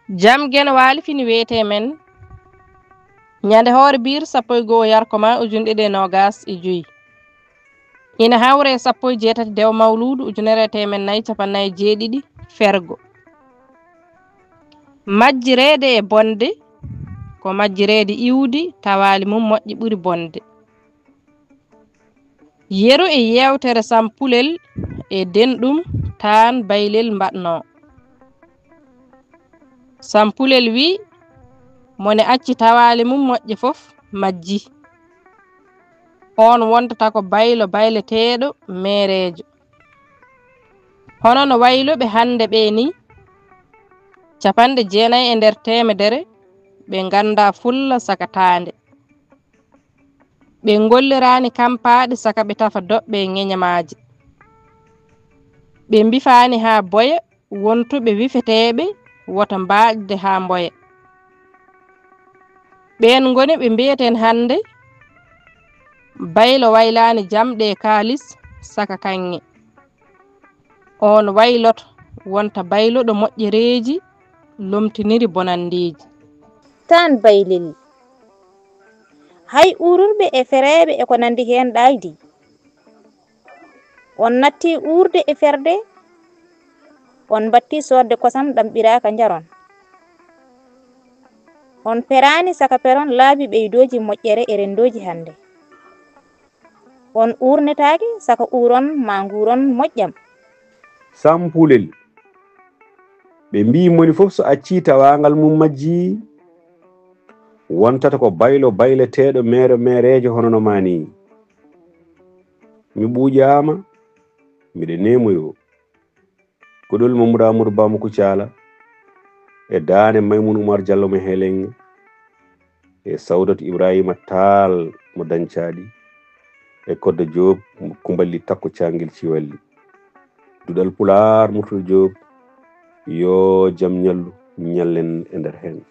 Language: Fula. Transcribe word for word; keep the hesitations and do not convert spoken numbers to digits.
Jam Geno Waali fini wiyetee men. Ñande hoore biir sappo e goo yarko ma ujunɗe ɗiɗi e noogas e joy. Ina hawre sappo e jeetati dew mawluudu ujunere e teemen nayi capannay jeeɗiɗi fergo. Majjireede e bonde ko majjireede iwdi tawaali mum moƴƴi ɓuri bonde. Yeru e yeewtere Sampulel e denɗum taan baylel mbaɗnoo. Sampulel wiyi, mo ne acci tawaali mum moƴƴe fof majji. Oon wontata ko baylo bayleteeɗo meereejo. Hono no wayluɓe hannde ɓee nii, capanɗe jeenayi e nder teemedere ɓe nganndaa fulla saka taande. Ɓe ngolliraani kampaaɗe saka ɓe tafa doɓɓe e ŋeñamaaji. Ɓe mbifaani haa boya wontuɓe wifeteeɓe wota mbaaƴde haa mboya. Ɓeen ngoni ɓe mbiyeten hannde baylo waylaani jamɗe e kaalis saka kaŋŋe. Oon wayloto wonta bayluɗo moƴƴereeji lomtiniri bonanndeeji. Taan baylel. Hay uururɓe e fereeɓe e ko nanndi heen ɗaaydi. On natti uurde e ferde, on mbatti soodde kosam ɗam ɓiraaka njaron. On peraani saka peron laabi ɓeydooji moƴƴere e renndooji hannde. On uurnetaake saka uuron maa nguuron moƴƴam. Sampulel. Ɓe mbii moni fof so accii tawaangal mum majji, wontata ko baylo bayleteeɗo meere meereejo hono no maa nii. Mi ɓuuƴaama, miɗo neemoyoo. Kuɗol Mamadou Amadou Ba mo Kucala e daane Maymoun Oumar Diallo mo Helenŋe e Sawdatu Ibrahima Taal mo Dañcaaɗi e Koddo Joob mo Kumballi Takko Caangel Ciwalli. Duɗal Pulaar Murtuɗo Joob, yoo jam ñallu ñallen e nder heen.